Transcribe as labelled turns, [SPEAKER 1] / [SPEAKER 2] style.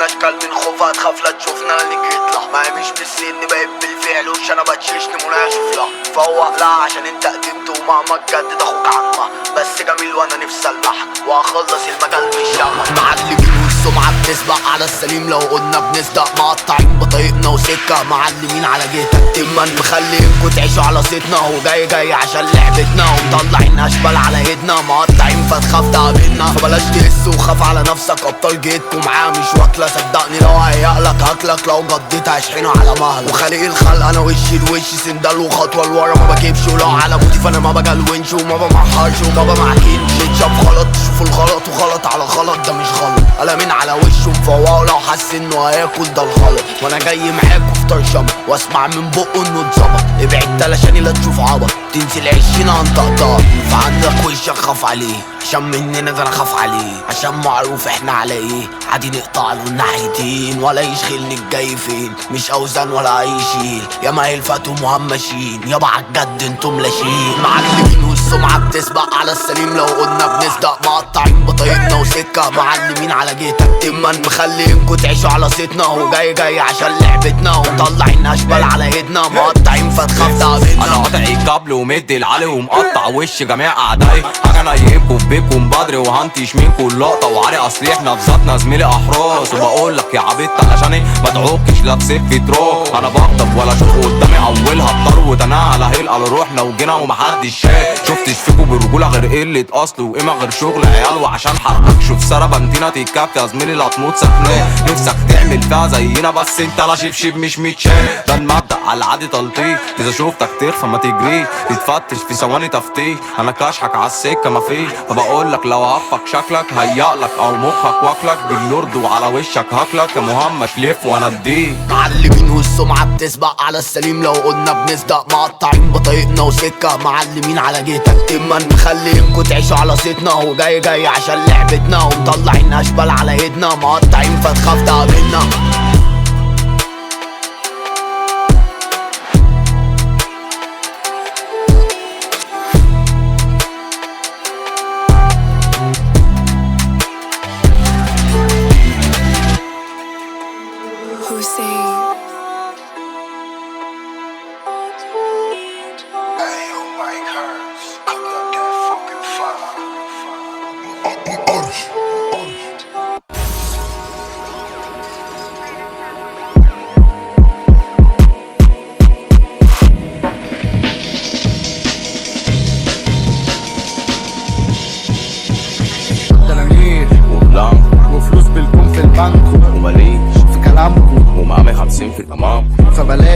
[SPEAKER 1] اشكال من خوفها تخاف لا تشوفنا انا اللي جيت لها. ما هي مش بالسن بقيت بالفعل وش انا بتشيشني مناشف لها. فوق لها عشان انت قدمت ومهما تجدد اخوك عمها. بس جميل وانا نفسي المحك وهخلص المجال مش شغل. معلمين والسمعة بتسبق على السليم لو قلنا بنصدق. مقطعين بطايقنا وسكة معلمين على جهتك تمن. مخلينكوا تعيشوا على صيتنا وجاي جاي عشان لعبتنا. ومطلعين اشبال على ايدنا مقطعين فتخاف تقابلنا. فبلاش تقس وخاف على نفسك ابطال جيتكوا معاه مش واكله. صدقني لو هيقلك هاكلك لو قضيت هشحنه على مهلك. وخالق الخلق انا وشي لوش سندال وخطوه لورا ما بجيبش. ولو على موتي فانا ما بجلونش وما بمحرش وما بمعكنش. اتشاف غلط تشوفوا الغلط وغلط على غلط ده مش غلط. قلمين على وشه مفوقه لو حس انه هياكل ده الغلط. وانا جاي معاكوا في طرشمه واسمع من بقه انه اتظبط. ابعد تلاشاني لا تشوف عبط تنزل 20 هنطقطق. فعندك وشك خاف عليه عشان مننا ده انا خاف عليه. عشان معروف احنا على ايه عادي نقطع له الناحيتين. ولا يشغلني الجاي فين مش اوزان ولا اي شيل. يا ما هيلفتوا مهمشين يابا عالجد انتم لاشين. معلمين والسمعة بتسبق على السليم لو قلنا بنصدق. مقطعين بطايقنا وسكه معلمين على جهتك تمن. مخلينكوا تعيشوا على صيتنا وجاي جاي عشان لعبتنا. ومطلعين اشبال على ايدنا مقطعين فتخاف تقابلنا.
[SPEAKER 2] انا قاطع الكابل ومدي العلي ومقطع وش جميع اعدائي. حاجة نايبكوا في بيكم بدري وهنتش منكوا اللقطة وعاري. اصل احنا في ذاتنا زميلي احراس. وبقول لك يا عبيط علشاني ما تعوقش لا بسيف في تروح. انا بغضب ولا اشوف قدامي اولها بطروت. انا على هيل على روحنا وجينا ومحدش شاف. شفتش فيكوا برجوله غير قلة اصل وقيمه غير شغل عيال. وعشان حقك شوف ساره بنتينا تتكفي يا زميلي لا تموت سخنان. نفسك تعمل فيها زينا بس انت لا شبشب مش متشاف. ده المبدأ على العادي تلطيف اذا شفتك تخفى ما تجريش. تتفتش في ثواني تفتيش انا كاشحك على السكة مفيش. فبقول لك لو هفك شكلك هيقلك او مخك واكلك باللورد وعلى وشك هاكلك يا مهمش لف وانا اديك.
[SPEAKER 1] معلمين والسمعة بتسبق على السليم لو قلنا بنصدق. مقطعين بطايقنا وسكة معلمين على جهتك تمن. مخلينكوا تعيشوا على صيتنا وجاي جاي عشان لعبتنا. ومطلعين اشبال على ايدنا مقطعين فتخاف تقابلنا.
[SPEAKER 3] Hussein.
[SPEAKER 4] Hey, yo, Mike Hurns, cook up that fucking fire.
[SPEAKER 5] دنانير
[SPEAKER 2] وبلانكو
[SPEAKER 5] وفلوس بالكون في البنك
[SPEAKER 2] وماليش
[SPEAKER 5] في كلامكم
[SPEAKER 2] ومقامي 50 في تمام
[SPEAKER 5] فبلاش.